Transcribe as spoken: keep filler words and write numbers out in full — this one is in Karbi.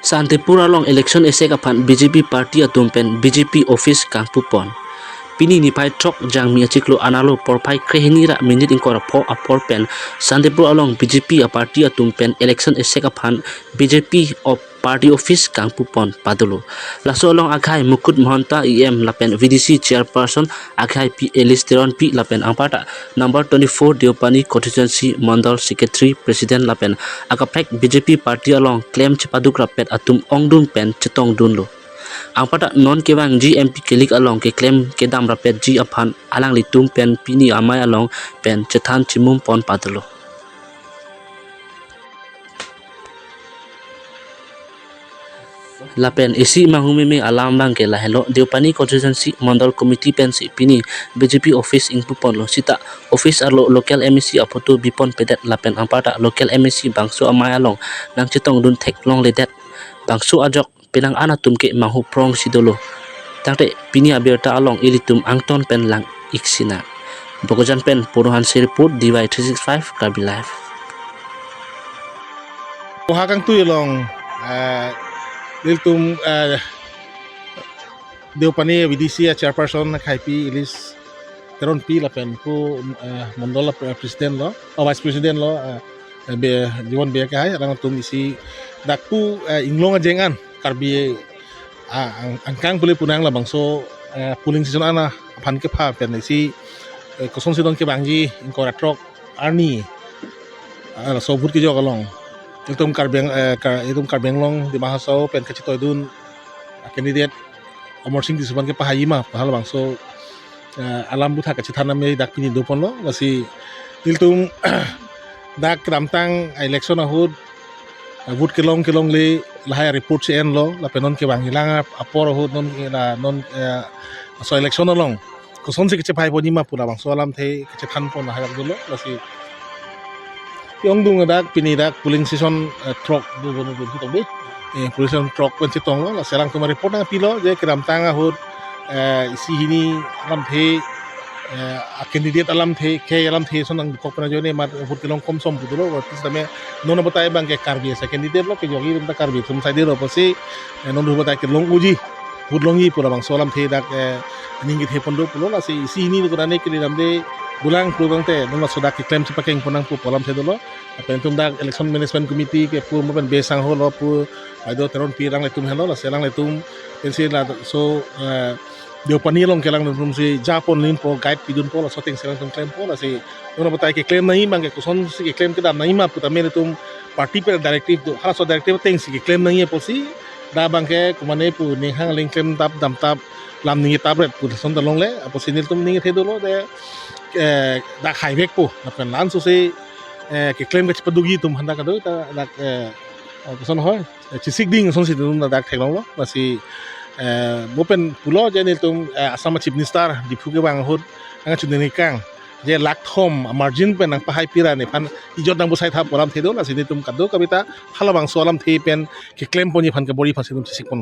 Santipur along election esek aphan B J P party atum pen B J P office kangpupon. Pini niphai throk Jangmi achiklo analo porphai krehini ra minute ingkoi ra pho apor pen Santipur along B J P a party atum pen election esek aphan B J P of party office kangpupon padolo. Laso along akhai Mukut Mahanta E M lapen V D C chairperson akhai Pi Elis Teronpi lapen anparta number twenty-four Deopani constituency Mondol secretary, president lapen akaprek B J P party along klem chepaduk rapet atum ongdung pen chetongdunlo. Anparta non kevangji M P kelik along keklem kedam rapetji aphan alanglitum pen pini amei along pen chethan chimum-pon padolo. Lapen isi manghumeme alam abangke lahelo, Deopani constituency Mondol committee pensi pini B J P office ingpuponlo, sita office arlo local M A C aphoto bipon pedet lapen anparta local M A C bangso amei along nangchetongdun theklongledet, bangso ajok penang an atum ke manghu prongsi dolo. Tangte pini abirta along ilitum angton pen lang-ik sinang. Bokajan pen Puru Hanse report, D Y three six five Karbi Live. Koha kangtui along, eh, ilitum, eh, Deopani V D C a chairperson akhai Pi Elis Teronpi lapen pu, eh, Mondol, eh, president lo, oh, vice president lo, eh, eh, be, Jiwon Bey akhai, alangtum isi dak pu, eh, inglong ajeng an Karbi, ah, ang, angkang pule punang labangso, eh, polling station ana aphan kepha pen isi, eh, kosonsi don kevangji ingkoi ra throk arni, ah, laso vote kejok along. Itum Karbi Ang-, eh, Kar-, itum Karbi Anglong, Dima Hasao pen kachetoidun, ah, candidate Amarsing Tisso aphan kepahai ma, pu halabangso, eh, alam aputhak kachethan name dak pini doponlo, lasi ilitum dak kedamtang election ahut, eh, vote kelong kelongle lahai report si enlo, lapen non kevang ilang apor ahut non, eh, la non, eh, laso election along kosonsi kachepahaiponji ma pu labangso alamthe kachethanpon lahai dak dolo, lasi pi ongdung dak pini dak polling station, eh, throk do bono do tong dei. Eh, polling station throk pen chetonglo, lasi alangtum report nangpilo je kedamtang ahut, eh, isi hini alamthe, eh, a candidate alamthe, ke alamthe ason nangkok pen ajoine mat vote kelong komsom pu dolo, vote sitame non abatai abangke Karbi asa candidate lo, kejok itum ta Karbi atum saide lo pusi, eh, non abatai kelong unji, vote longji pu labangso alamthe dak, eh, ning kethepon do pulo, lasi isi hini do kudane kele damde bulang pulo tangte non laso dak keklem chepakeng pon nang pu alamthe dolo. Lapen itum dak election management committee ke pu mo pen besang holo pu, ajo Teronpi alanglitum helo, lasi alanglitum pensi laso, eh, Deopani along ke alanglitum si japon linpo, guide pidunpo, laso atengsi alangtum klempo, lasi non abatai keklem nangji abangke kosonsi keklem kedam nangji ma putame itum party pen directive do, halaso directive atengsi keklem nangji apotsi dak abangke komane pu ning hang ling klemtap damtap lam ningjetapret pu lason ta longle, apotsi nelitum ningje the dolo de, eh, dak haivekpo, lapen lansose, eh, keklem kachepadukji atum aphan dak kadokave ta dak, eh, eh, koson hoi, eh, chesik ding asonsi itum dak theklonglo, lasi, eh, mo pen pulo je nelitum, eh, Assam Chief Minister Diphu kevang ahut nangkachiningrikang je lakh thom margin pen nangpahai pira nephan ijot nangbosaitha pu alamthe do, lasi nelitum kadokave ta halabangso alamthe pen keklemponji aphan kebor-i aphansi itum chesikpon.